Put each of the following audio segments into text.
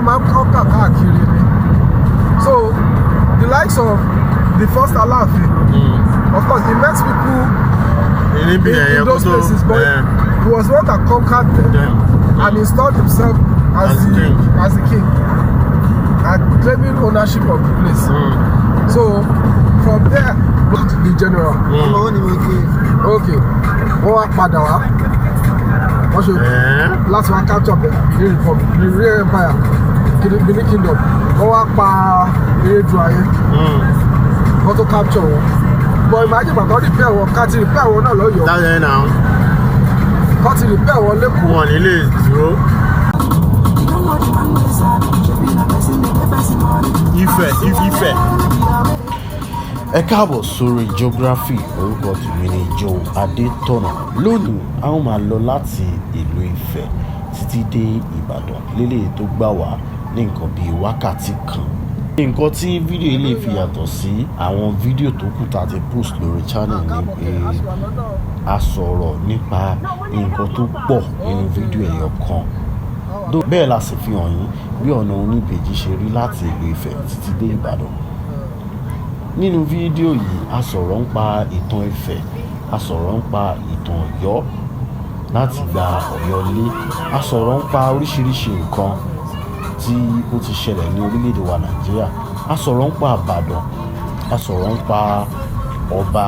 máa ń conquer káàkiri ni. So the likes of the first Aláàfin, of course he met people in those places, but he was one that conquered them and installed himself as the king and claiming ownership of the place. So from there, the general. Okay, wọ́n wá padà wá. Wọ́n ṣe láti wá capture the republic, the real empire, the Benin kingdom. Wọ́n wá pa Erédùà yẹn. Wọ́n tó capture wọn. But imagine bàbá repair wọn, ká ti repair wọn náà lọ́yọ̀ọ́. That's it now. Ká ti repair wọn lẹ́kọ̀ọ́. Wọ́n nílé ìdúró. Ife. Ẹ káàbọ̀ sórí geography, orúkọ tèmi ni Joe Adétọ̀nà. Lónìí a ó máa lọ láti ìlú Ifẹ̀ títí dé Ìbàdàn lélẹ̀ tó gbà wá ní nǹkan bíi wákàtí kan. Nǹkan tí fídíò yìí lè fi yàtọ̀ sí àwọn fídíò tó kù tá a ti post lórí channel ni pé a sọ̀rọ̀ nípa nǹkan tó pọ̀ nínú fídíò ẹ̀yọ̀ kan. Bẹ́ẹ̀ la sì fi hàn yín bí ọ̀nà oníbejì ṣe rí láti ìlú Ifẹ̀ títí dé Ìbàdàn. Nínú fídíò yìí a sọ̀rọ̀ nípa ìtàn Ifẹ̀, a sọ̀rọ̀ nípa ìtàn Ọ̀yọ́ láti gba Ọ̀yọ́ lé, a sọ̀rọ̀ nípa oríṣiríṣi nǹkan tí ó ti ṣẹlẹ̀ ní orílẹ̀-èdè wa Nàìjíríà, a sọ̀rọ̀ nípa Ìbàdàn, a sọ̀rọ̀ nípa ọba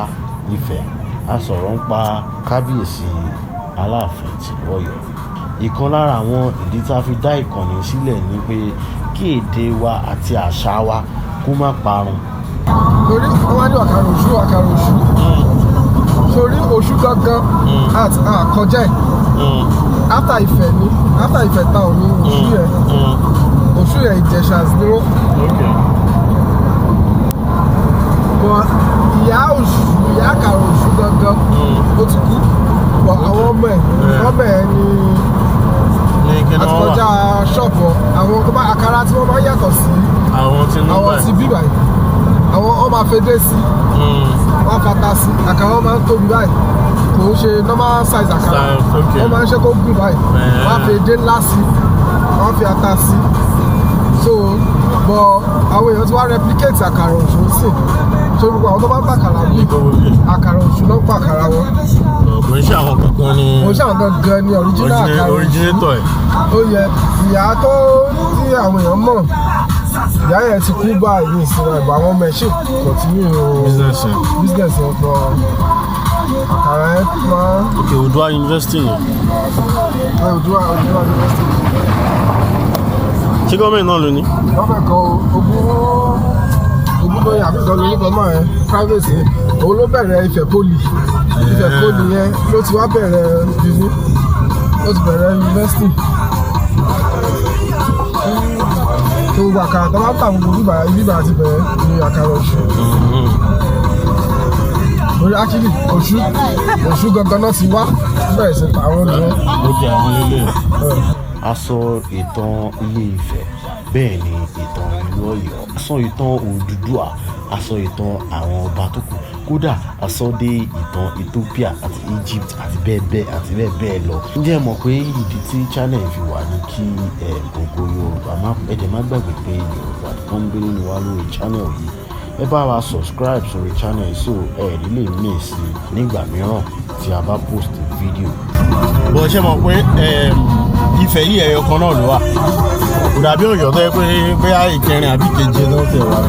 Ifẹ̀, a sọ̀rọ̀ nípa kábíyèsí Aláàfin tìlú Ọ̀yọ́. Ìkan lára àwọn ìdí tá a fi dá ìkànnì sílẹ̀ ni pé kí èdè wa àti àṣà wa kó má parun. Torí wọ́n wá ní àkàrà òṣù. Torí òṣù gangan àkọjá ẹ̀. After Ifẹ̀ town ni òṣù yẹn Ìjẹ̀ṣà ni wọ́n. But ìyá àkàrà òṣù gangan ó ti kú. But àwọn ọmọ ẹ̀ ni àtikọjá ṣọ́ọ̀bù àwọn àkàrà tí wọ́n máa ń yàtọ̀ sí àwọn tí bí báyìí. Àwọn ọmọ afẹ́dẹ́ sí wọ́n fata sí àkàrà wọn máa ń tóbi báyìí kò ń ṣe normal size àkàrà wọ́n máa ń ṣe kó gùn báyìí wọ́n á fi edé ńlá sí wọ́n fi ata sí. So bọ̀ àwọn èèyàn tí wọ́n replicate àkàrà òṣù sí so gbogbo àwọn tó bá ń bàkàrà bí àkàrà òṣù náà ń pa àkàrà wọn. Kò ń ṣe àwọn gangan ni original àkàrà originator ẹ̀. Ó yẹ ìyá tó tí àwọn èèyàn mọ̀ ìyá yẹn ti kú báyìí ní ìsinmi ẹ̀bùn àwọn ọmọ ẹ̀ ṣì continue business ẹ̀ pọ̀ àkàrà ẹ̀ máa. Ok, Odu Dua University ni. Odu Dua University. Ṣé gọ́ọ̀mẹ̀ntì náà ló ní? Gọ́ọ̀mẹ̀ntì kan Ògúnbóyè àbíkọ́ lórúkọ máa ẹ̀ private ni òun ló bẹ̀rẹ̀ Ifẹ̀ Poly yẹn ló ti wá bẹ̀rẹ̀ Benin ló ti bẹ̀rẹ̀ university. Gbogbo àkàrà tó máa ń tà gbogbo bíbà àti bẹ̀rẹ̀ ní àkàrà òṣù. Lórí actually òṣù gangan náà ti wá bẹ̀rẹ̀ sí àwọn ènìyàn. Ó jẹ́ àwọn ilé. A sọ ìtàn Ilé Ifẹ̀, bẹ́ẹ̀ ni ìtàn ìlú Ọ̀yọ́, a sọ ìtàn Odu Dua, a sọ ìtàn àwọn ọba tó kù, kódà a sọ dé ìtàn Ethiopia àti Egypt àti bẹ́ẹ̀ bẹ́ẹ̀ lọ. Ǹjẹ́ ẹ mọ̀ pé ìdí tí channel fi wà ní kí gbogbo Yorùbá ẹ̀jẹ̀ má gbàgbé pé Yorùbá kan ń gbé nínú wa lórí channel yìí. Ẹ bá wa subscribe sórí channel so ẹ lè miss nígbà mìíràn tí a bá post fídíò. Bó ṣe mọ̀ pé Ifẹ̀ yìí ẹyọ kan náà ló wà, kò dàbí Ọ̀yọ́ tó yẹ pé bóyá ìkẹrin àbí keje náà tẹ̀ wá.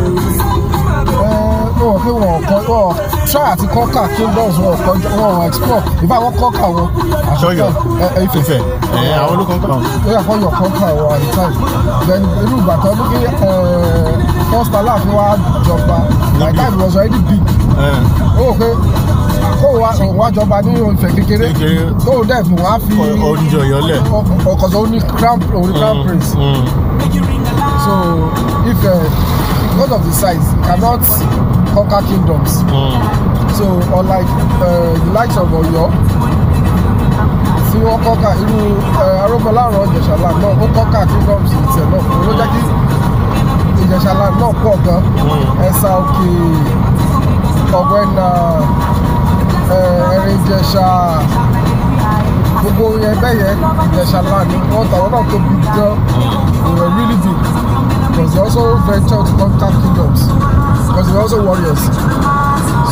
Wọ́n try àti conquer kingdoms wọn explore ìfẹ́ àwọn conquer wọn. Àṣọyọ̀ Ifẹ̀ àwọn ló conquer wọn. Ó yà kọ́ yọ conquer wọn at the time. Then irú ìgbà tó ní kí first Aláàfin wa jọba by time was already big. Ó wò pé kó wá jọba ní Ifẹ̀ kékeré tó dẹ̀ fún wa fi oníjọ yọlẹ̀ ọkọ̀sọ̀ oní crown prince. So Ifẹ̀ because of the size cannot conquer kingdoms. So unlike the likes of Ọ̀yọ́ tí wọ́n conquer irú Arógbóláàrọ̀ Ìjẹ̀ṣà land náà ó conquer kingdoms ìtẹ̀ náà ló jẹ́ kí Ìjẹ̀ṣà land náà pọ̀ gan. Ẹ̀sà Òkè, Ọ̀gbẹ́nà, Ẹ̀rìn-Ìjẹ̀ṣà gbogbo yẹn bẹ́ẹ̀ yẹn Ìjẹ̀ṣà land wọ́n tàwọn náà tóbi gan. They were really big. they also ventured to conquer kingdoms because they were also warriors.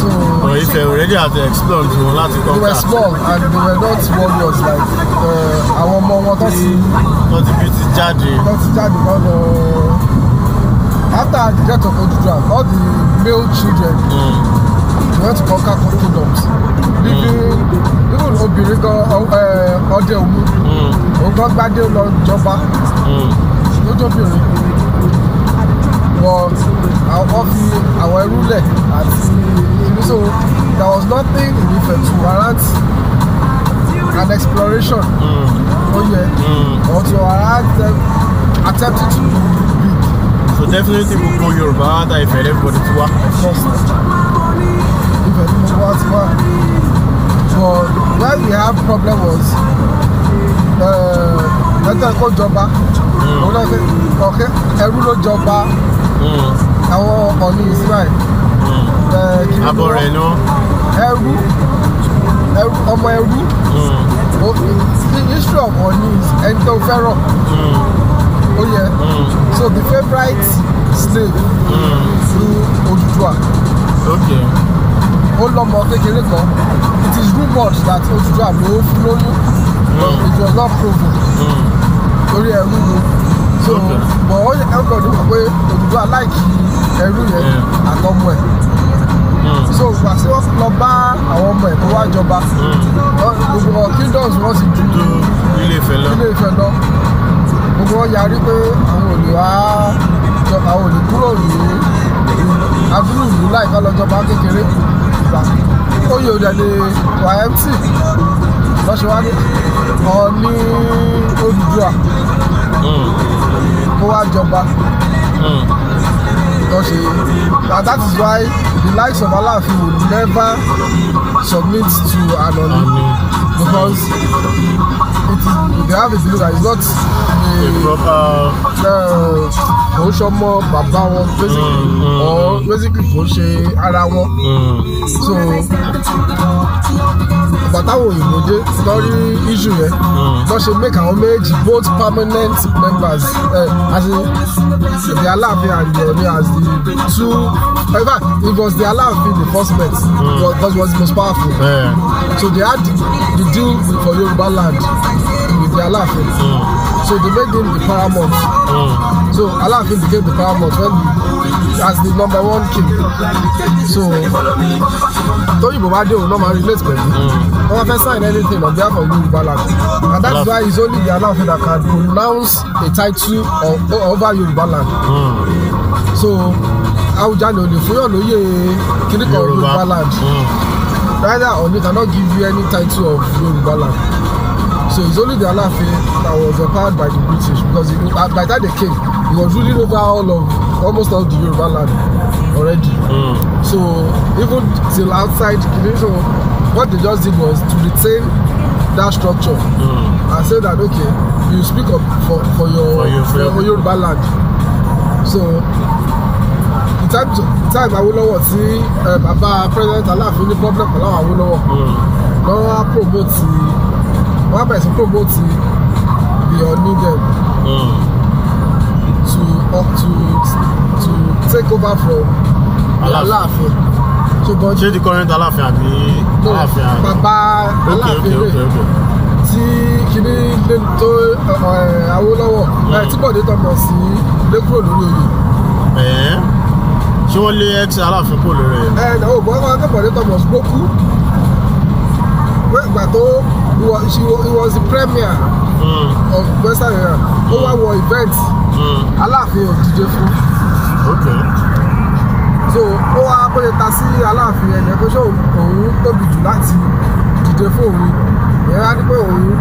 So if they already had to explore to want to conquer. They were small and they were not warriors like our mom not the beauty judge. After the death of Odu Dua, all the male children went to conquer kingdoms. Leaving even Obirigo Ode Omu, Ogbade Lord Joba, Ojobiri. But our ruler and so there was nothing in Ife to warrant an exploration. Or to warrant them attempting to be big. So definitely we'll go Yoruba after Ife everybody to work. Of course. But where we have problem was Joba. Okay, Erulo Joba. Àwọn ọ̀nì Israel. Aboreno. Ẹrú. Ọmọ ẹrú. The history of ọ̀nì is ẹni tó fẹ́ràn. Oh yeah. So the favourite slave through Odu Dua. Okay. Ó lọ́mọ kékeré kan. It is rumoured that Odu Dua ló fún lóyún. But it was not proven. Torí ẹrú ló. So but ó yẹ ẹ̀kọ́ ní pé Odu Dua láìkí ẹrú yẹn àtọmọ ẹ̀. So ìgbà tí wọ́n lọ bá àwọn ọmọ ẹ̀ tó wá jọba. Gbogbo kingdoms wọ́n ti ju Ile Ife lọ. Gbogbo wọn yarí pé àwọn ò lè kúrò ní abúlé ìlú láìka lọ́jọba kékeré ìgbà oyè òdẹ lè wà mt lọ́sẹ̀ wá ní Ọọ̀ni Odu Dua kó wá jọba lọ́sẹ̀ and that is why the likes of Aláàfin will never submit to an Ọọ̀ni because they have a belief that it's not a proper kò ń ṣọmọ bàbá wọn basically kò ń ṣe ara wọn so bàtàwọn òyìnbó dé lórí issue yẹn lọ́ ṣe make àwọn méjì both permanent members as in the Aláàfin and the Ọọ̀ni as the two in fact it was the Aláàfin the first met because he was the most powerful so they had the deal for Yoruba land with the Aláàfin so they made him the paramount so Aláàfin became the paramount when as the number one king so tóyìnbó bá dé òun náà máa relate pẹ̀lú wọ́n fẹ́ sign anything on behalf of Yoruba land and that is why it's only the Aláàfin that can pronounce a title over Yoruba land so Awùjalẹ̀ ò lè fún yàn lóyè kíníkan Yoruba land neither Ọọ̀ni cannot give you any title of Yoruba land. So it's only the Aláàfin that was empowered by the British because by the time they came, he was ruling over almost all the Yoruba land already. So even till outside, so what they just did was to retain that structure and say that okay, you speak up for your Yoruba land. So the time Awólọ́wọ̀ tí bàbá president Aláàfin ní problem pẹ̀lú àwọn Awólọ́wọ̀ lọ́wọ́ promote. One person promote the Ọọ̀ni them to take over from the Aláàfin. So but ṣé the current Aláàfin àbí Aláàfin àbí? Bàbá Aláàfin rẹ̀ tí kìíní lé tó Awólọ́wọ̀ tí Bọ̀dé Thomas lé kúrò lórí oyè. Ṣé wọ́n lé ex Aláàfin kúrò lórí oyè? Náà bọ́dé Bọ̀dé Thomas ló kú. Ìgbà tó he was the premier of Western Area. Ó wá wọ event Aláàfin ò dìde fún. So ó wá bóyá ta sí Aláàfin ẹ̀yẹ pé ṣé òun tóbi jù láti dìde fún òun. Ìyẹn á ní pé òun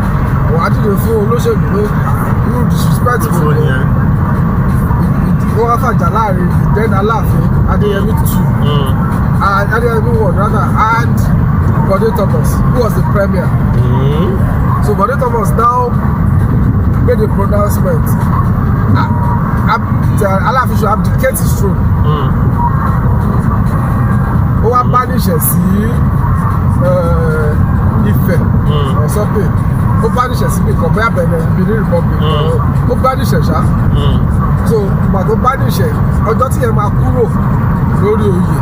á dìde fún olóṣèlú pé irú disrespect fún òun. Wọ́n wá fàjà láàrin then Aláàfin Adéyẹmí II and Adéyẹmí I and Bọ̀dé Thomas, who was the premier. So Bọ̀dé Thomas now made a pronouncement. Aláàfin should abdicate his throne. Ó wá banish ẹ̀ sí Ifẹ̀ or something. Ó banish ẹ̀ sí nìkan bóyá Benin Republic. Ó banish ẹ̀ ṣá. So ìgbà tó bá níṣẹ́ ọjọ́ tí yẹn máa kúrò lórí oyè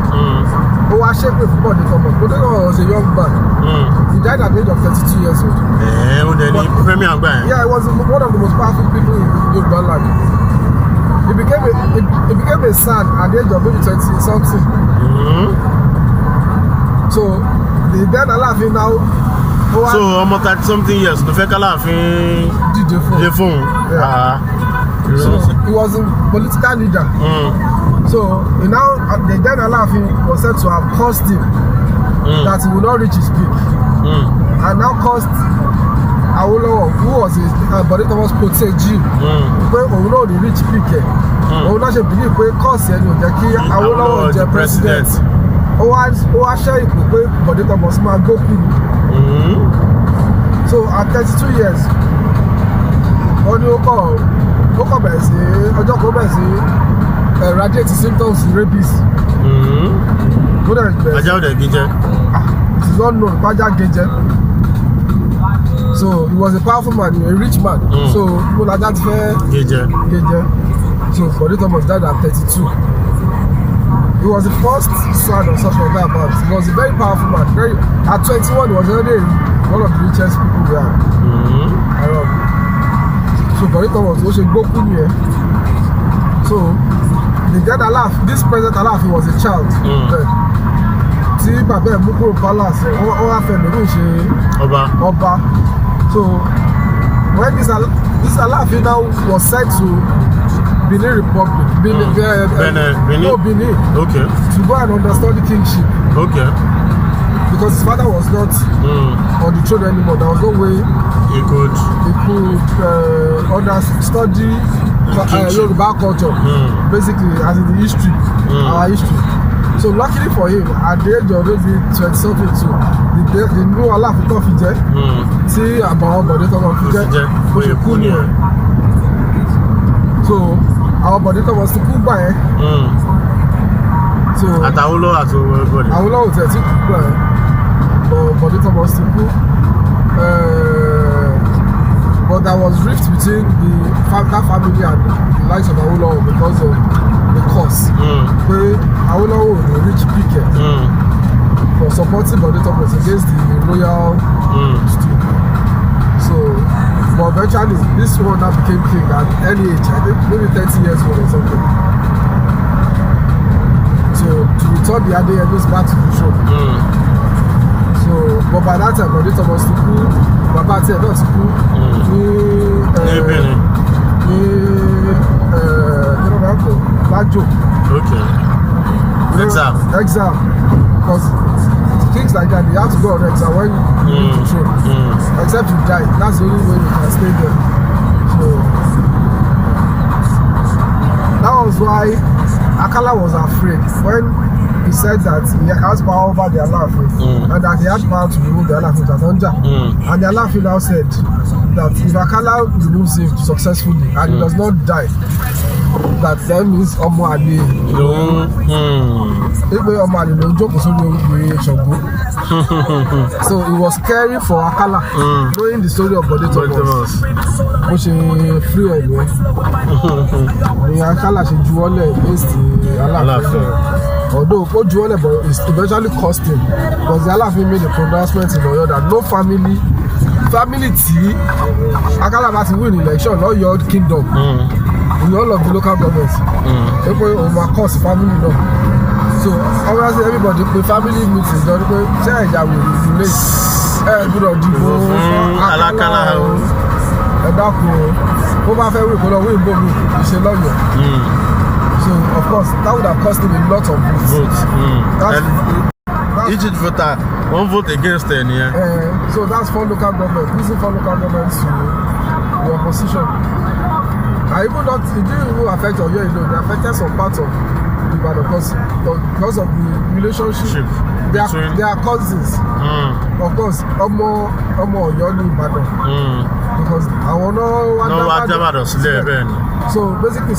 ó wá ṣépè fún Bọ̀dé Thomas. Bọ̀dé Thomas was a young man. He died at the age of 32 years old. Ó dẹ̀ ní premier àgbà yẹn. Yeah, he was one of the most powerful people in Yoruba land. He became a son at the age of maybe 20 something. So the then Aláàfin now. So ọmọ 30 something years ló fẹ́ k'Aláàfin dìde fún. So he was a political leader. So the then Aláàfin was said to have cursed him that he would not reach his peak. And now cursed Awolowo, who was his Bọ̀dé Thomas protégé, pé òun náà ní reach peak ẹ̀. Òun náà ṣe believe pé curse ẹni ò jẹ́ kí Awolowo jẹ president. Ó wá ṣẹ́ ìpè pé Bọ̀dé Thomas máa gókù. So at 32 years, wọ́n ní ó kọ̀ bẹ̀rẹ̀ sí ọjọ́ kan bẹ̀rẹ̀ sí radiate symptoms rabies. Ajá ò dẹ̀ gíjẹ́. It is not known Paja gíjẹ́. So he was a powerful man, a rich man. So people like that fẹ́ gíjẹ́. So Bọ̀dé Thomas died at 32. He was the first son of such a man. He was a very powerful man. At 21, he was already one of the richest people we had. So Bọ̀dé Thomas was a Goku here. So the dead Aláàfin, this present Aláàfin was a child. Tí bàbá ẹ̀ mú kúrò palace, ó wá fẹ́ lórí ìṣe ọba. So when this Aláàfin now was sent to Benin Republic, Benin. Okay. To go and understand the kingship. Okay. Because his father was not on the throne anymore. There was no way he could study Yoruba culture, basically as in the history, our history. So luckily for him, at the age of maybe 20-something, the new Aláàfin tó fi jẹ, tí àbàwọ̀ Bọ̀dé Thomas fi jẹ, ó ṣe kú nìyẹn. So àwọn Bọ̀dé Thomas ti kú gbà yẹn. So àtàwọlọ́wọ́ àti Bọ̀dé. Awólọ́wọ̀ tẹ̀ tí kú gbà yẹn. Bọ̀dé Thomas ti kú. But there was rift between that family and the likes of Awólọ́wọ̀ because of the cause. Pé Awólọ́wọ̀ dey reach peak for supporting Bọ̀dé Thomas against the royal stew. So but eventually this one now became king at early age, I think maybe 30 years old or something. So to return the Adeyemis back to the throne. So but by that time Bọ̀dé Thomas ti kú, bàbá tiẹ̀ náà ti kú ní Bajo. Okay. Exam. Because things like that, they have to go on exam when you leave the throne. Except you die. That's the only way you can stay there. So that was why Akala was afraid when he said that he has power over the Aláàfin and that he had power to remove the Aláàfin Jatanja. And the Aláàfin now said that if Akala removes him successfully and he does not die, that then means ọmọ àlè ọmọ àlè ló ń jókòó sórí oyè Ṣàngó. So it was scary for Akala knowing the story of Bọ̀dé Thomas. Bó ṣe free ẹ̀mí ni Akala ṣe juwọ́lẹ̀ against Aláàfin. Although ó juwọ́lẹ̀, but it eventually cost him because the Aláàfin made a pronouncement in Ọ̀yọ́ that no family tí Akala bá ti win election l'Ọ̀yọ́ kingdom in all of the local governments. People over cost family law. So obviously everybody pay family meetings lọ pé ṣé ẹ̀yà wò ní ilé gbọ́dọ̀ dìbò Akala ẹ dákun ó bá fẹ́ wí kó lọ wí ìbò mi ìṣe lọ́yọ̀ọ́. So of course that would have cost him a lot of votes. Each voter one vote against any. So that's for local government. Using for local governments to the opposition. And even not, it didn't even affect Oyo alone. It affected some parts of Ibadan because of the relationship. They are cousins. Of course, ọmọ Ọ̀yọ́ ní Ìbàdàn. Because àwọn náà Ìbàdàn sílẹ̀ bẹ́ẹ̀ ni. So basically,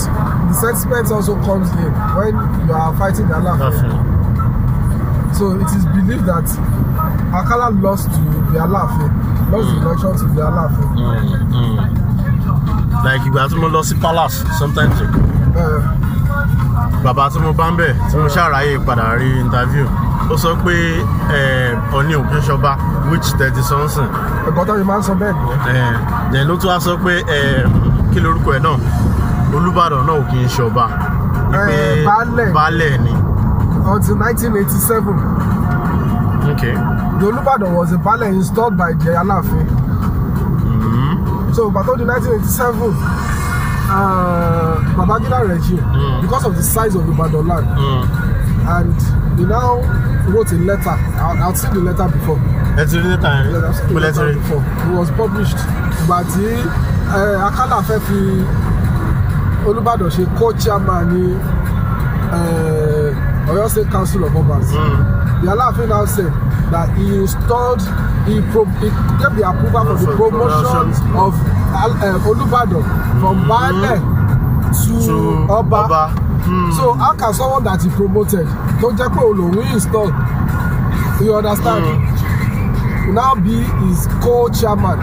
the sentiment also comes in when you are fighting the Aláàfin. So it is believed that Akala lost to the Aláàfin, lost the election to the Aláàfin. Like ìgbà tí mo lọ sí palace sometimes ago. bàbá tí mo bá ń bẹ̀ tí mo ṣàráyè padà rí interview ó sọ pé Ọọ̀ni òkè ṣọba which 30 something. ẹ̀kọ́ tó yẹ máa ń sọ bẹ́ẹ̀ ni. then ló tún wá sọ pé kí lorúkọ ẹ̀ náà Olúbàdàn náà òkè ṣọba wípé baálẹ̀ ni. Until 1987. Okay. The Olubadan was a baale installed by the Aláàfin. So, but in 1987, Babangida regime, because of the size of Ibadan land, and he now wrote a letter. I've seen the letter before. I've seen the letter before. It was published. But Akala fẹ́ fi Olubadan ṣe co-chairman ní Oyo State Council of Obas. The Aláàfin now said that he installed, he gave the approval for the promotion of Olubadan from baale to Oba. So how can someone that he promoted, don't just put we install, you understand? Now be his co-chairman.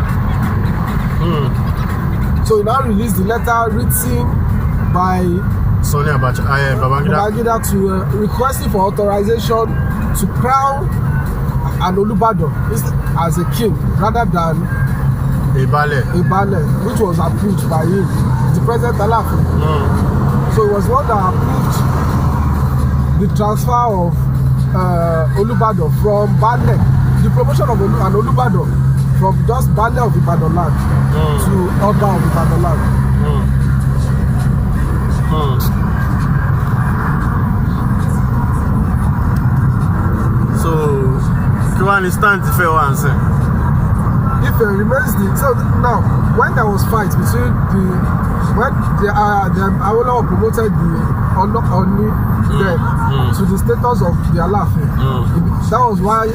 So he now released the letter written by Babangida to requesting for authorization to crown an Olubadan as a king rather than a baale, which was approved by him, the President Aláàfin. So it was one that approved the transfer of Olubadan from baale, the promotion of an Olubadan from just baale of Ibadan land to Oba of Ibadan land. So, you understand the fair answer? If it remains so now, when there was fight between when Awolowo promoted the Ooni to the status of the Aláàfin, that was why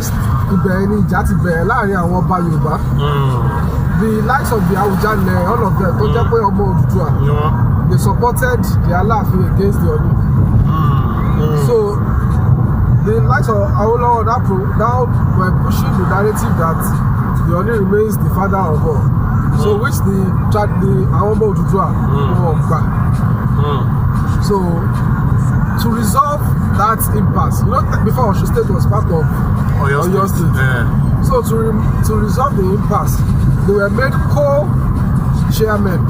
ìbẹ̀rẹ̀ ni ìjà ti bẹ̀rẹ̀ láàrin àwọn ọba Yorùbá. The likes of the Awujale, all of them, tó jẹ́ pé ọmọ Odu Dua, they supported the Aláàfin against the Ooni. So the likes of Awolowo now were pushing the narrative that the Ooni remains the father of all. So which the Awombo Odu Dua won back. So to resolve that impasse, you know, before Osun State was part of Oyo State. So to resolve the impasse, they were made co-chairmen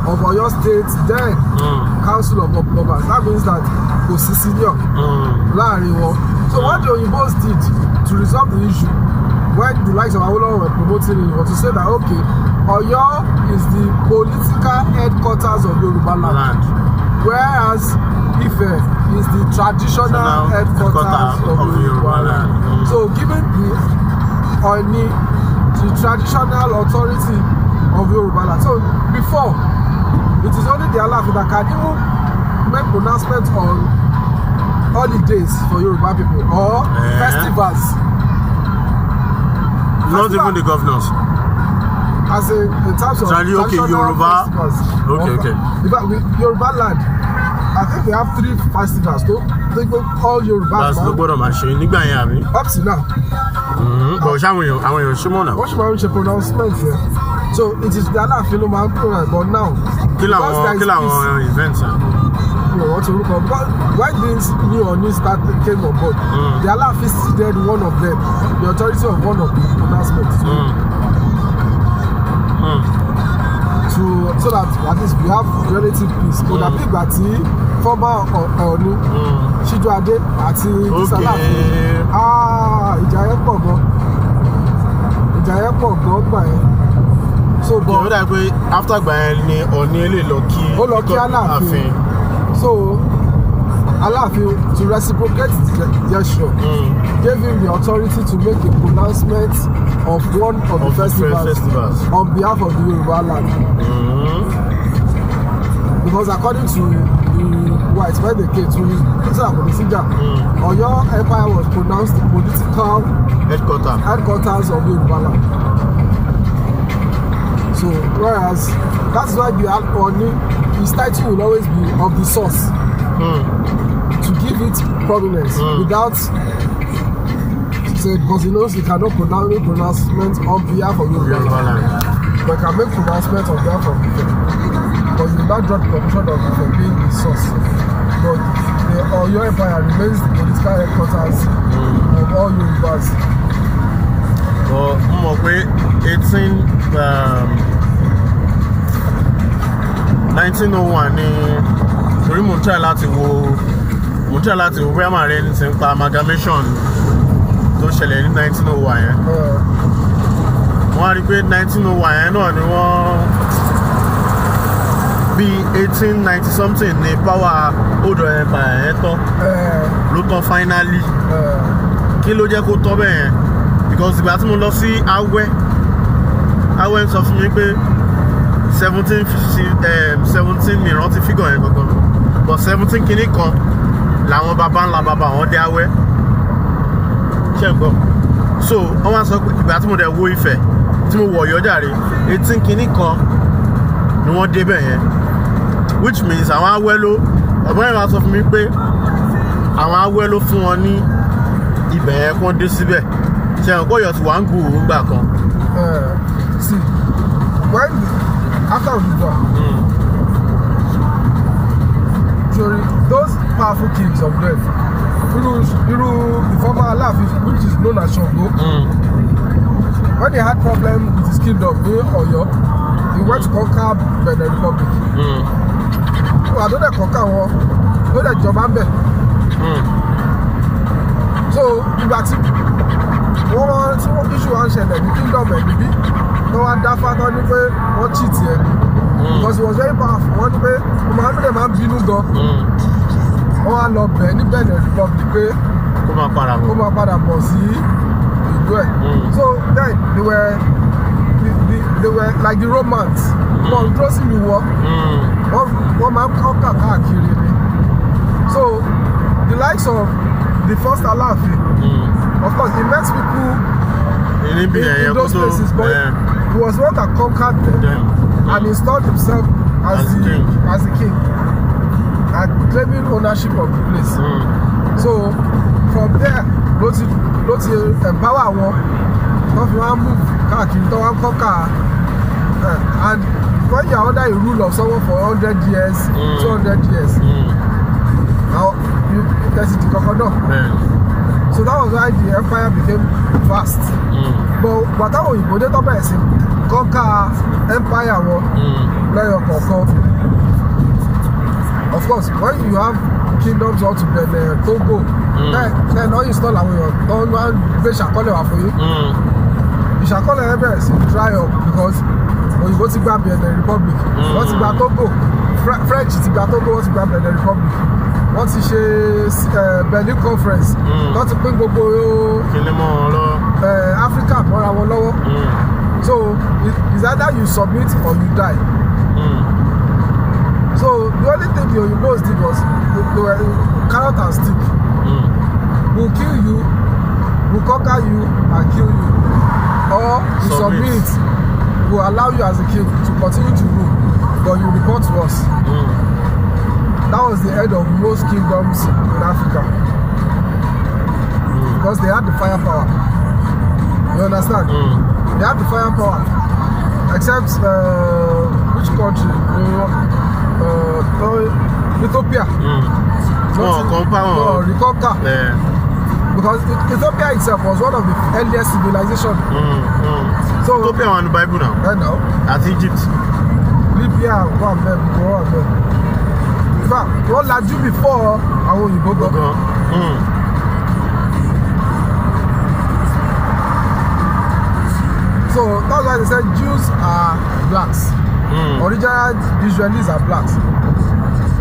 of Oyo State then Council of Obas. That means that kò sí senior láàrin wọn. So what the Oyinbos did to resolve the issue when the likes of Awolowo were promoting it was to say that okay, Oyo is the political headquarters of Yoruba land, whereas Ife is the traditional headquarters of Yoruba land. So giving the Ooni the traditional authority of Yoruba land. So before, it is only the Aláàfin that can even make pronouncements on holidays for Yoruba people or festivals. Not even the governors. As in terms of traditional Yoruba festivals. Okay. Yoruba land, I think they have 3 festivals though. They go all Yoruba. That's the bottom machine. Nígbà yẹn àbí. Up to now. But àwọn èèyàn ṣe mọ́ náà. Wọ́n ṣe máa ń ṣe pronouncement here. So it is the Aláàfin ló máa ń pronounce, but now. Kí làwọn events yẹn? What's the because when this new Ooni came on board, the Aláàfin ceded one of them, the authority of one of the pronouncements. So that at least we have relative peace. So that big àti former Ooni Ṣíjú-Adé àti Aláàfin. Ìjà yẹn pọ̀ gan gbà yẹn. So but ó dà pé after gbà yẹn ni Ooni lè lọ kí Aláàfin. So Aláàfin, to reciprocate the gesture, gave him the authority to make a pronouncement of one of the festivals on behalf of the Yoruba land. Because according to the whites, when they came to Oyo Empire was pronounced the political headquarters of Yoruba land. So whereas that's why the Ooni, his title will always be of the source. To give it prominence without say, because he knows he cannot pronounce pronouncement on behalf of Yoruba land. But can make pronouncement on behalf of people. But you they now draw the conclusion of Ife being the source. But the Oyo Empire remains the political headquarters of all Yorubas. But mo pé 1901 ni torí mo try láti wo bóyá màá rẹ ní ti ń pa amalgamation tó ṣẹlẹ̀ ní 1901 yẹn. Wọ́n á rí pé 1901 yẹn náà ni wọ́n bí 1890 something ní power Odu Empire yẹn tán ló tán finally. Kí ló jẹ́ kó tán bẹ́ẹ̀ yẹn? Because ìgbà tí mo lọ sí Awẹ́ sọ fún mi pé 17 mi rántí figure yẹn gangan, but 17 kìíní kan làwọn baba ńlá baba wọn dé Awẹ́ ṣe ń gbọ́. So wọ́n wá sọ pé ìgbà tí mo dẹ̀ wo Ifẹ̀ tí mo wọ̀ Ọ̀yọ́ jàre 18 kìíní kan ni wọ́n débẹ̀ yẹn, which means àwọn Awẹ́ ló ọ̀bọ̀n yẹn wá sọ fún mi pé àwọn Awẹ́ ló fún wọn ní ibẹ̀ yẹn kó dé síbẹ̀ ṣe ń kó Ọ̀yọ́ tí wàá ń gbòòrò gbà kan. See, when after Odu Dua, those powerful kings of them, the former Alaafin, which is known as Shango, when he had problem with his kingdom in Oyo, he went to conquer Benin Republic. So I don't conquer one, don't let Jobambe. So ìgbà tí wọ́n issue one ṣẹlẹ̀ ní kingdom ẹ̀ níbí wọ́n wá dáfá tán ní pé wọ́n cheat ẹ̀ because he was very powerful. Wọ́n ní pé Muhammad máa ń bínú gan. Wọ́n wá lọ bẹ̀ ní Benin Republic pé kó máa padà bọ̀ sí ìlú ẹ̀. So then they were like the Romans. Wọ́n dúró sí ìlú wọ́n máa ń kọ́kà káàkiri ni. So the likes of the first Alaafin, of course, he met people in those places, but he was one that conquered them and installed himself as the king and claiming ownership of the place. So from there, ló ti empower wọn, wọ́n fi wọ́n move káàkiri tó wọ́n conquer, and when you are under a rule of someone for 100 years, 200 years, now there's the crocodile. So that was why the empire became vast. But whatever òyìnbó dé tó bẹ̀rẹ̀ sí conquer empire wọn lẹ́yọ kọ̀ọ̀kan. Of course, when you have kingdoms all to Benin, Togo, then all you start àwọn èèyàn tó ń wá gbé ìṣàkọọ́lẹ̀ wá fún yín. Ìṣàkọọ́lẹ̀ yẹn bẹ̀rẹ̀ sí dry up because òyìnbó ti gba Benin Republic, wọ́n ti gba Togo, French ti gba Togo, wọ́n ti gba Benin Republic. Wọ́n ti ṣe Berlin conference wọ́n ti pín gbogbo Africa mọ́ra wọn lọ́wọ́. So it's either you submit or you die. So the only thing the Oyinbos did was they were carrot and stick. We'll kill you, we'll conquer you and kill you, or you submit, we'll allow you as a king to continue to rule, but you report to us. That was the end of most kingdoms in Africa. Because they had the firepower. You understand? They had the firepower. Except which country? Ethiopia. No, Reconquer. Because Ethiopia itself was one of the earliest civilizations. So Ethiopia on the Bible now. Right now. As Egypt. Libya, one of them. Wọ́n lajú before àwọn òyìnbó gan. So that's why they said Jews are blacks. Original Israelis are blacks.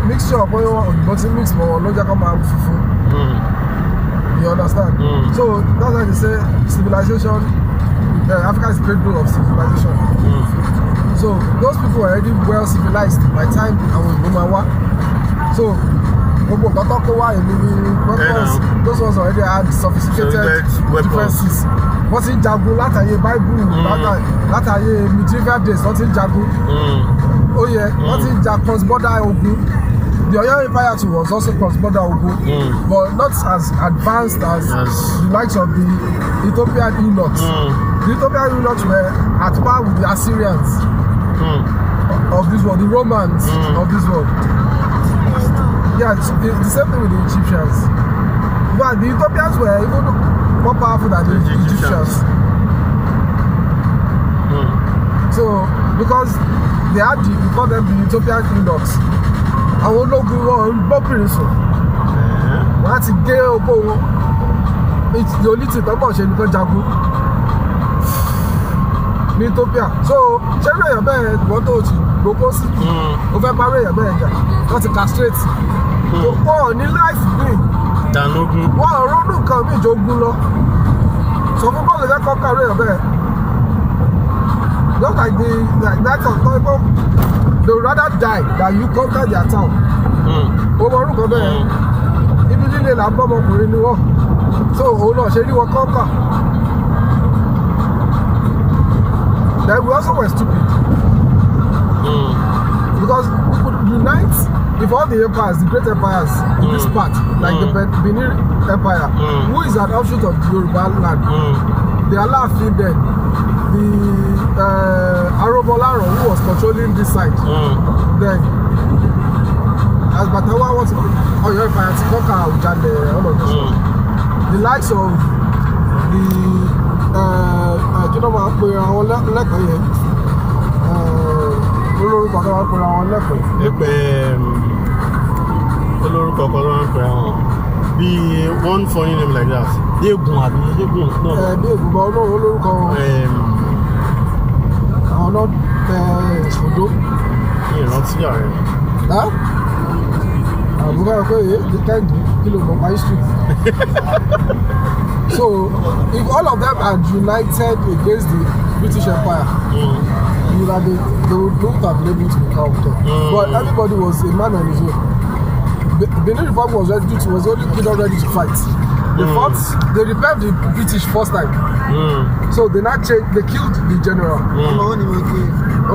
Mixture pé òyìnbó ti mix mọ́ wọn ló jẹ́ kó máa funfun. You understand? So that's why they say civilization, Africa is the cradle of civilization. So those people were already well civilized by the time àwọn òyìnbó máa wá. So gbogbo nǹkan tó kó wá èmi ni weapons, those ones already had sophisticated defenses. Wọ́n ti ń jagun látàyè Bible, látàyè medieval days wọ́n ti ń jagun. Oh yeah, wọ́n ti ń ja cross-border ogun. The Oyo Empire too was also cross-border ogun, but not as advanced as the likes of the Ethiopian eunuchs. The Ethiopian eunuchs were at par with the Assyrians. of this world, the Romans of this world. Yeah, it's the same thing with the Egyptians. But the Ethiopians were even more powerful than the Egyptians. So, because they had we call them the Ethiopian kingdoms. Àwọn ológun wọn ń bọ́bìnrin sùn. Wọ́n á ti gé opó wọn. It's the only thing tọ́gbọ̀n ṣe nìkan jagun ní Ethiopia. So, ṣé ní èèyàn bẹ́ẹ̀ wọ́n tó ti gbogbo sí? O fẹ́ parí èèyàn bẹ́ẹ̀ jà. Wọ́n ti castrate. Wọ́n ní life green. Dànógún. Wọ́n ronú nǹkan bí ìjogún lọ. Sọ fún bọ́ọ̀lù fẹ́ kọ́ kárí èèyàn bẹ́ẹ̀. Just like that of people, they would rather die than you conquer their town. Over orúkọ bẹ́ẹ̀, ibi líle là ń bọ́ ọmọkùnrin ni wọ́n. So òun náà ṣe ní wọn conquer. Then we also were stupid. Because we could unite if all the empires, the great empires in this part, like the Benin Empire, who is an offshoot of the Yoruba land, they are laughing then. The Arobolaro who was controlling this side, then as Batawa was Oyo Empire to conquer Ujande, all of this, the likes of the you know what we are all lẹ́kọ̀ọ́ yẹn olórúkọ tó wá pẹ̀lú àwọn lẹ́kọ̀ọ́. Olórúkọ kan ló wá pẹ̀lú àwọn bíi one funny name like that. Déègùn àbí Déègùn náà. Bí ègùn bá olórúkọ àwọn náà ṣòdó. Ìrántí ààrẹ. Àbúrò ẹ̀ pé èyí kẹ́ndì kí ló mọ̀ pa history. So, if all of them are united against the British Empire, they would not have been able to become them. But everybody was a man on his own. Benin Republic was only ready to fight. They fought, they repelled the British first time. So they now changed, they killed the general.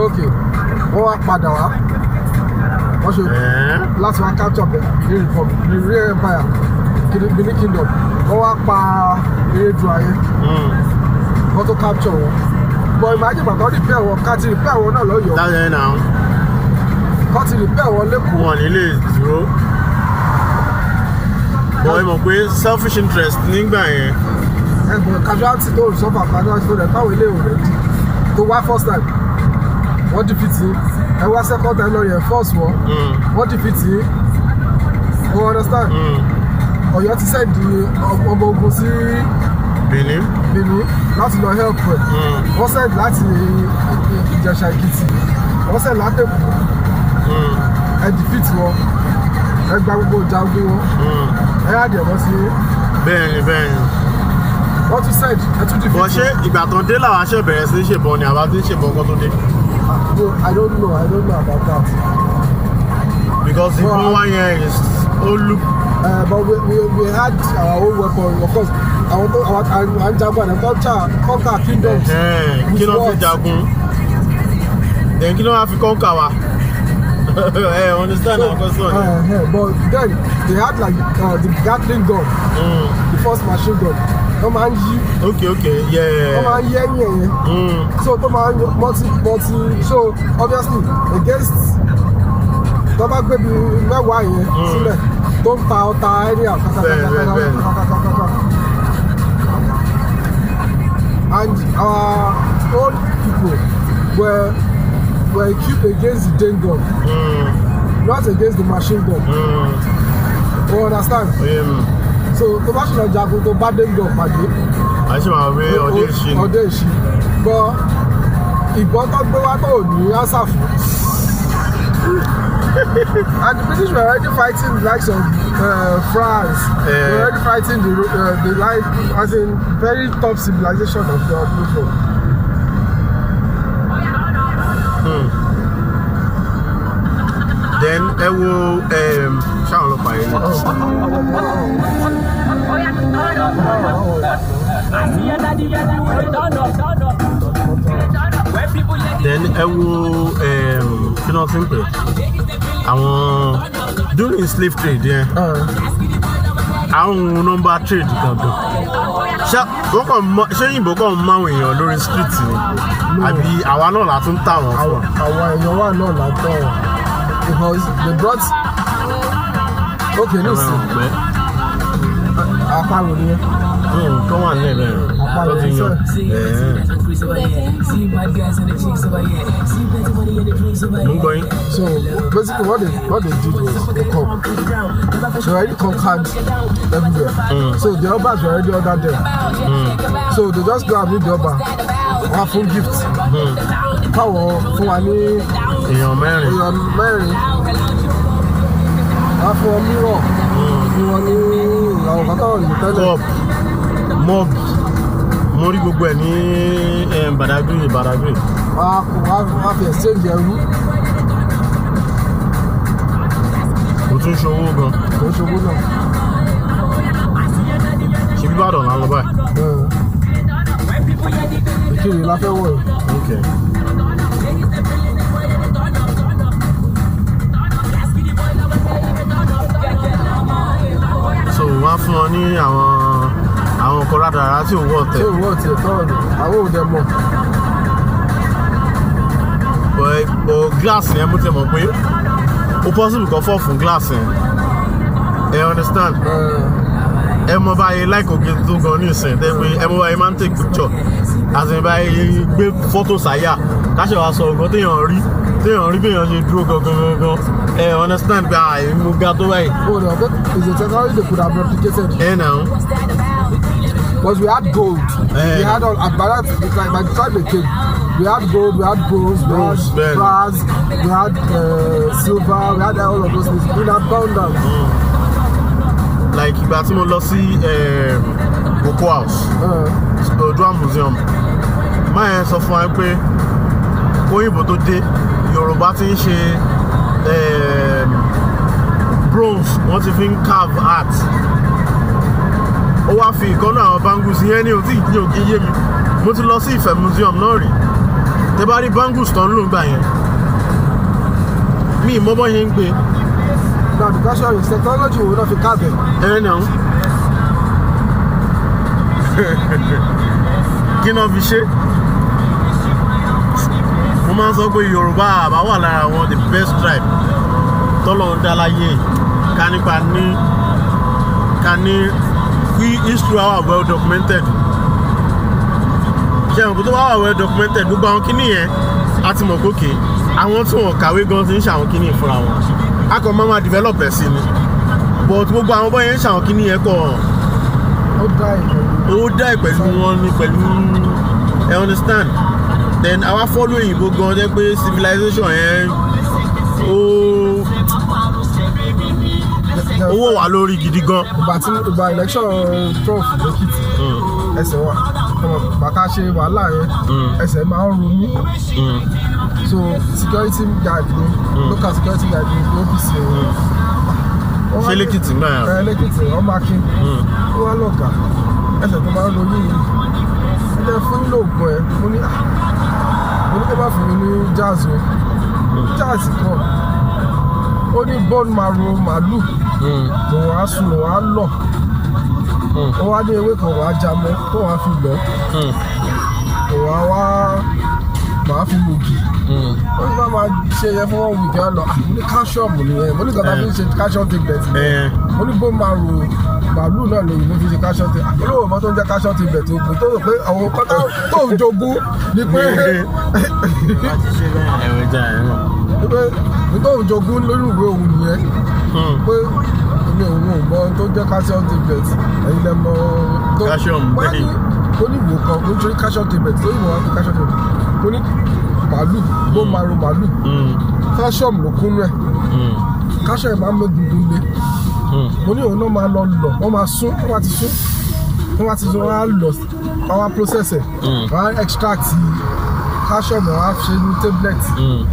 Okay. Wọ́n wá padà wá. Wọ́n ṣe láti wá capture Benin Republic, the real empire, Benin Kingdom. Wọ́n wá pa Erédùà ayé. Wọ́n tó capture wọn. But imagine bàtà repair wọn, ká ti repair wọn náà lọ́yọ̀ọ́. Láyé náà. Ká ti repair wọn lẹ́kọ̀ọ́. Wọ́n nílé dúró. Bọ̀ ẹ mọ̀ pé selfish interest nígbà yẹn. Ẹ̀gbọ́n casualty tó sọ́fà casualty tó rẹ̀ káwọn ilé ìwé rẹ̀ tó wá first time. Wọ́n defeat yín. Ẹ wá second time lọ yẹn first wọ́n. Wọ́n defeat yín. You understand? Ọ̀yọ́ ti sẹ́ndì ọmọ ogun sí Benin láti lọ help ẹ̀. Wọ́n sẹ́ndì láti Ìjẹ̀ṣà Èkìtì. Wọ́n sẹ́ndì láti Èkó. Ẹ defeat wọn. Ẹ gba gbogbo ìjagun wọn. Ẹ yá dẹ̀ wọ́n sí. Bẹ́ẹ̀ni. Wọ́n tún sẹ́ndì ẹ tún defeat wọn. Bọ̀ ṣé ìgbà tán dé làwọn aṣẹ́ bẹ̀rẹ̀ sí ṣèbọn ni àbá tí ń ṣèbọn kan tó dé? I don't know about that. Because ìbọn wá yẹn is ó look. But we had our own weapon, of course. Our jagun and conquer kingdoms. Kí ló fi jagun? Kí ló wá fi conquer wa? Understand our question. But then they had like the Gatling gun, the first machine gun. Tó máa ń yí. Okay, yeah. Tó máa ń yí ẹ̀yìn ẹ̀yìn. So tó máa ń multi. So obviously against tó bá gbé bí mẹ́wàá yẹn sílẹ̀. Don't power area. And our own people were equipped against the Dane gun, not against the machine gun. You understand? So the machine of jagun to bad Dane gun pàdé. Àṣé máa wé ọdẹ ìṣí. But ìbọn tó gbé wá tó ní answer fún. And the British were already fighting the likes of France. They were already fighting the like as in very top civilization of the people. Then ẹ wo ṣáwọn ló parí ní. Then ẹ wo kí náà ti ń pè àwọn during slave trade yẹn àwọn number trade gangan ṣé ìbò kàn mú àwọn èèyàn lórí street ni àbí àwa náà la tún tà wọ́n fún. àwọn èèyàn wà náà la tọ̀ wọ́n because they brought okay ní ìsìn àparò ni ẹ. tó wà nílẹ̀ bẹ́ẹ̀ àparò ni sẹ́ẹ̀. So basically what they did was they already conquered everywhere. So the obas were already under them. So they just go and meet the oba. One full gift. Power fún wa ní èèyàn mẹ́rin. Wọ́n fún wọn mirror. Fún wọn ní àwọn kan táwọn ní tẹ́lẹ̀. Cup mug mo rí gbogbo ẹ̀ ní Badagry. Wọ́n fi exchange ẹrú. Kò tún ṣòwò gan. Kò ṣòwò náà. Ṣé Ìbàdàn là ń lọ báyìí? Ìkirè la fẹ́ wọ̀ ẹ́. Okay. So wọ́n á fún ọ ní àwọn ọkọ̀ rádaràdà tí ò wọ́ ọ̀tẹ̀. Tí ò wọ́ ọ̀tẹ̀ tọ́ ọ̀nà àwọn ò dẹ̀ mọ̀. But glass yẹn mo ti mọ̀ pé ó possible kan fọ́ fún glass yẹn. You understand? Ẹ mọ báyìí like òkè tó gan ní ìsìn tẹ́ pé ẹ mọ báyìí máa ń take picture àti báyìí gbé photo sáyà káṣẹ̀ wá sọ ọ̀gán téèyàn rí bí èèyàn ṣe dúró gangan ẹ understand pé mo ga tó báyìí. Oh no, but it's a technology they could have replicated. Now. Because we had gold. We had all by the time they came, we had gold, we had bronze, we had brass, we had silver, we had all of those things in abundance. Like ìgbà tí mo lọ sí Cocoa House, Odu Dua museum, máa yẹn sọ fún wa pé kóyìnbó tó dé Yorùbá ti ń ṣe bronze, wọ́n ti fi ń carve art. Ó wá fi ìkọ́nà àwọn bangles yẹn ní òtí ìdí òkè yé mi. Mo ti lọ sí Ife museum náà rí. Tẹ́ bá rí bangles tó ń lò gbà yẹn. Mi ì mọ̀ bọ́ yẹn ń gbé. Now the question is technology will not be carved. Now. Kí náà fi ṣe? Mo máa ń sọ pé Yorùbá àbá wà lára àwọn the best tribe tọ́lọ̀ ń dá láyé ká ní history wà well documented. Ṣé àwọn tó wà well documented gbogbo àwọn kíní yẹn a ti mọ̀ gòkè àwọn tí wọ́n kàwé gan ti ń ṣe àwọn kíní fúnra wọn. A kàn máa develop ẹ̀ sí ni but gbogbo àwọn bọ́ yẹn ń ṣe àwọn kíní yẹn kọ̀ ó dá ìpẹ̀lú wọn ní pẹ̀lú ẹ understand. Then àwa follow òyìnbó gan jẹ́ pé civilization yẹn owó wà lórí gidi gan. Ìgbà election Trump lẹ́kìtì ẹsẹ̀ wà bàtà ṣe wàhálà yẹn ẹsẹ̀ máa ń ro mí. So security guard ni local security guard ni OPC yẹn. Ṣé lẹ́kìtì náà? Lẹ́kìtì ọmọ akin ó wá lọ́gà ẹsẹ̀ tó máa ń ro yín yìí. Ẹ fún nílò ògùn ẹ̀ mo ní kó bá fún mi ní jazz o jazz kan ó ní bone marrow màálù tó wàá sùn wàá lọ ó wá ní ewé kan wàá jamọ tó wàá fi lọ tó wàá fi lògì ó ní bá máa ṣe yẹ fún 1 week ẹ lọ mo ní calcium nìyẹn mo ní kọ́ta fi ń ṣe calcium tablet mo ní bone marrow màálù náà lè yìnbó fi ṣe calcium tablet olówó ọmọ tó ń jẹ calcium tablet ogun tó rò pé àwọn kọ́tà tó ń jogún ni pé nítorí jogún lórí ìwé òun nìyẹn pé èmi òun ò mọ tó jẹ́ calcium tablet ẹ̀yin lẹ mọ calcium bẹ́ẹ̀ ó ní ìwò kan ó ń ṣe calcium tablet tó ìwò wọn fi calcium tablet ó ní màálù bó maro màálù calcium ló kúnú ẹ̀ calcium máa ń mọ gbogbo lé mo ní òun náà máa lọ wọ́n máa sún wọ́n bá ti sún wọ́n á lọ wọ́n á process ẹ̀ wọ́n á extract calcium wọ́n á ṣe ní tablet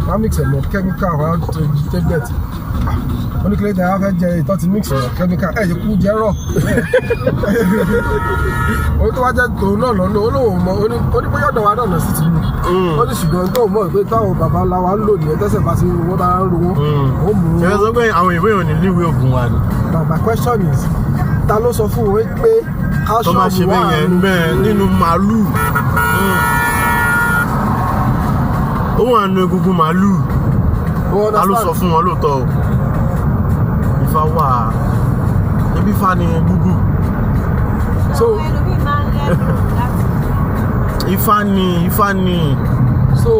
wọ́n á mix ẹ̀ mọ́ chemical wọ́n á tó tablet oníkèlè tí a fẹ́ jẹ ìtọ́ ti mix ẹ̀ chemical ẹ̀ yẹ kú jẹ́ rọ̀ ó tó wá jẹ́ tòun náà lọ́nà olóhùn mọ́ oníbóyá ọ̀dọ̀ wa náà lọ sí ti mú ó ní ṣùgbọ́n tó mọ̀ pé táwọn bàbá ńlá wa ń lò nìyẹn tẹ́sẹ̀ bá ti wọ́n bá ń ro wọ́n ó mú un. ṣe sọ pé àwọn ìwé òní ní ìwé ògùn wa ni. My question is ta ló sọ fún wọn pé tó máa ṣe bẹ́ẹ̀ yẹn bẹ́ẹ̀ nínú màálù ó wà nínú egungun màálù ta ló sọ fún wọn lóòótọ́ o Ifá wà ebi Ifá ni gúgù so Ifá ni so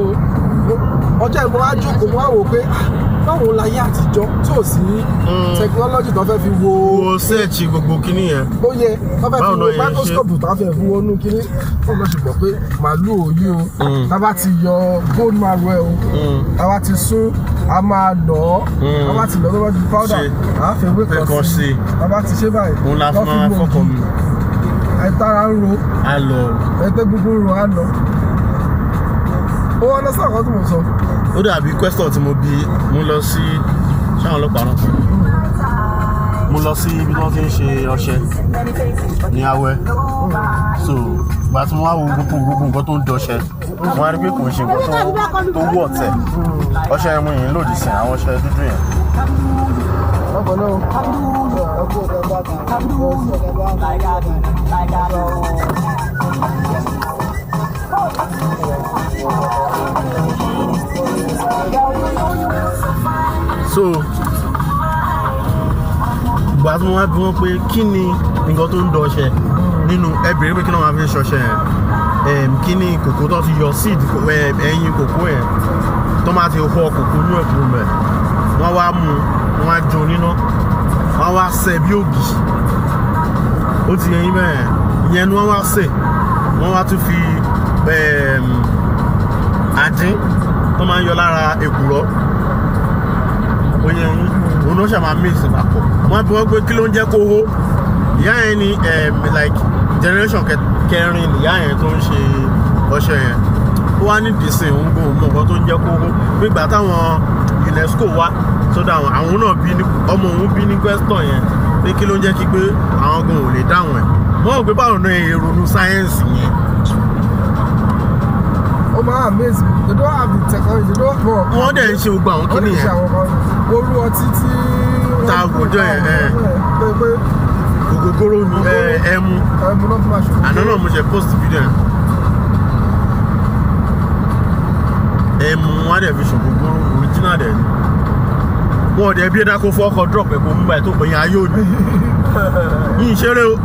ọjọ́ ìmọ̀ wá jókòó mo wá wò pé báwo láyé àtijọ́ tí ò sí technology tó fẹ́ fi wo search gbogbo kíní yẹn ó yẹ tó fẹ́ fi wo microscope tó fẹ́ fi wọnú kíní fún lọ́sẹ̀ gbọ́ pé màálù òyì o tábà ti yọ bone marrow o tábà ti sún a máa lọ tábà ti lọ lọ́wọ́ di powder a fẹ́ wé kan sí tábà ti ṣe báyìí òun la fún máa fọkàn mi ẹ̀tara ń ro ẹ̀tẹ́ gbogbo ń ro á lọ ó wọ́n lọ sí àkọ́ tí mo sọ. Ó dàbí question tí mo bí mo lọ sí ṣáwọn ọlọ́pàá náà mo lọ sí ibi tí wọ́n ti ń ṣe ọṣẹ ní Awẹ́ so ìgbà tí wọ́n á wo gbogbo nǹkan tó ń dọṣẹ wọ́n á rí pé kò ń ṣe nǹkan tó wọ̀ tẹ̀ ọṣẹ ẹmu yìí lòdì sí àwọn ọṣẹ dúdú yẹn. So ìgbà tí wọ́n bí wọ́n pé kí ni nǹkan tó ń dọṣẹ nínú ẹbìrì pé kí ni wọ́n máa fi ṣọṣẹ yẹn kí ni kòkó tó fi yọ seed ẹyin kòkó yẹn tó máa ti họ kòkó inú ẹ̀kú mẹ́ wọ́n wá mú wọ́n á jó níná wọ́n wá sẹ́ bí ògì ó ti yẹn bẹ́ẹ̀ ìyẹn ni wọ́n wá sè wọ́n wá tún fi àdín tó máa ń yọ lára èkùrọ́ oyin òun náà ṣàmà mix papọ̀ wọ́n bí wọ́n pé kí ló ń jẹ́ kóhó ìyá yẹn ni like generation kẹrin ìyá yẹn tó ń ṣe ọṣẹ yẹn ó wá ní dìísìn òun gbọ́ òun mọ̀ nǹkan tó ń jẹ́ kóhó gbígbà táwọn UNESCO wá sódà àwọn náà bí ọmọ òun bí ní question yẹn pé kí ló ń jẹ́ kí pé àwọn gan ò lè dáhùn ẹ̀ wọ́n ò pé báwọn náà èrònú sáyẹ́ǹsì yẹn. ó máa amaze me they don't have the technology they don't work. wọ́n dẹ̀ ń ṣe gbogbo àwọn kíní yẹn. orú ọtí tí. ta àgùnjọ yẹn pé ògógóró ni ẹmu náà fún aṣọ. àná náà mo ṣe post video yẹn ẹmu wọn dẹ̀ fi ṣògógóró original dẹ̀ ni wọn dẹ̀ bí ẹ̀dá kó fọ́ ọkọ̀ drop ẹ̀kọ́ mú báyìí tó pè yín ayé òní yín ìṣeré o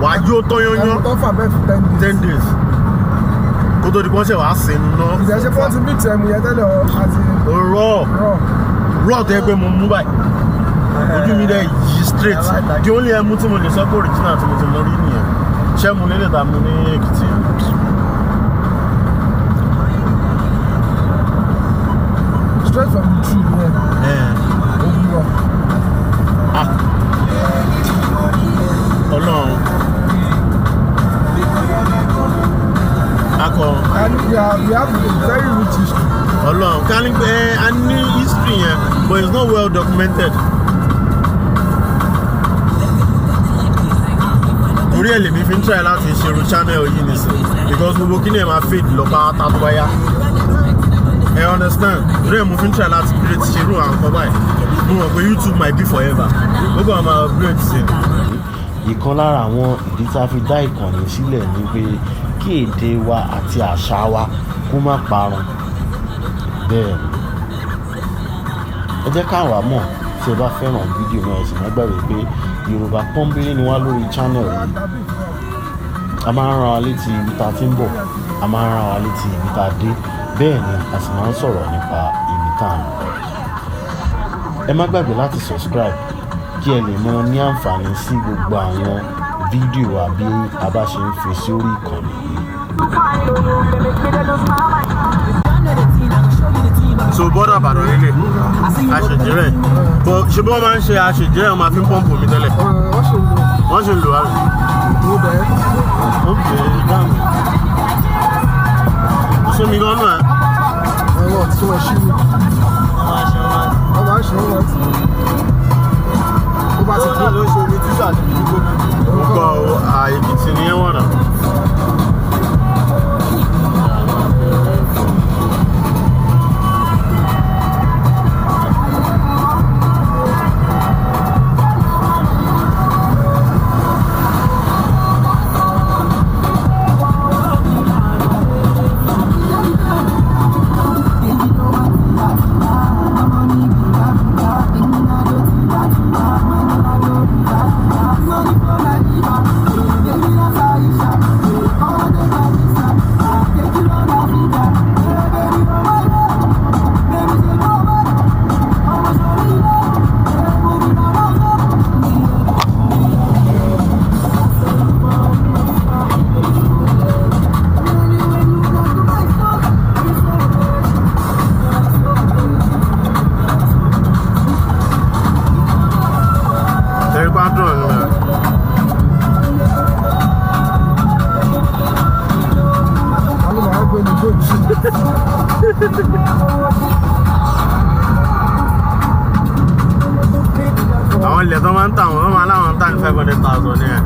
wà á yóò tán yányán ẹmu tó fà bẹ́ẹ̀ fún 10 days kó tó di pọ́ńṣẹ̀ wàá sínú náà. ìjẹ́sẹ̀ fún ọtí mix ẹmu yẹn tẹ́lẹ̀ àti. raw tẹ́ pé mo mú báyìí ojú mi dẹ̀ yí straight di ó ní ẹmu tí mo lè sọ pé original tí mo ti mọ rí nìyẹn ṣé mo lè lè ta mu ní Èkìtì. Straight from the tree yẹn. Odu Dua. Ọlọ́run akọ. We have a very rich history. Ọlọ́run ká ní pé a ní history yẹn but it's not well documented. Torí ẹ̀ lèmi fi ń try láti ṣerú channel yìí nìsín because gbogbo kí ni ẹ̀ máa fade lọ bá tó bá yá. I understand. Torí ẹ̀ mo fi ń try láti create ṣerú àwọn kan báyìí. Mo mọ̀ pé YouTube might be forever. Gbogbo àwọn máa upgrade sí. Ìkan lára àwọn ìdí tá a fi dá ìkànnì sílẹ̀ ni pé kí èdè wa àti àṣà wa kó má parun. Bẹ́ẹ̀ ni ẹ jẹ́ káwa mọ̀ tí ẹ bá fẹ́ràn fídíò náà ẹ sì má gbàgbé pé Yorùbá pọ́nbélé ni wá lórí channel yìí. A máa ń rán wa létí ibi tá a ti ń bọ̀, a máa ń rán wa létí ibi tá a dé, bẹ́ẹ̀ ni a sì máa ń sọ̀rọ̀ nípa ibi tá a ń lọ. Ẹ má gbàgbé láti subscribe kí ẹ lè mọ ní àǹfààní sí gbogbo àwọn fídíò wa bí a bá ṣe ń fi sí orí ìkànnì yìí. So bọ́dà Ìbàdàn nílé àṣejìrẹ́ bọ́ ṣe bí wọ́n máa ń ṣe àṣejìrẹ́ wọn máa fi ń pọ́ǹpù mi tẹ́lẹ̀ wọ́n ṣe ń lò àrùn. ok dáhùn sómi gan náà. ẹ̀wọ̀n tí wọ́n ṣí mi. wọ́n máa ń ṣe wọ́n ti. ó bá ti kú. ló ṣe omi títà àti ìdígbò. ó kọ Èkìtì ní ẹ̀wọ̀n náà. ilẹ̀ tó máa ń tà wọ́n máa láwọn ń tà ní 500,000 ní ẹ̀.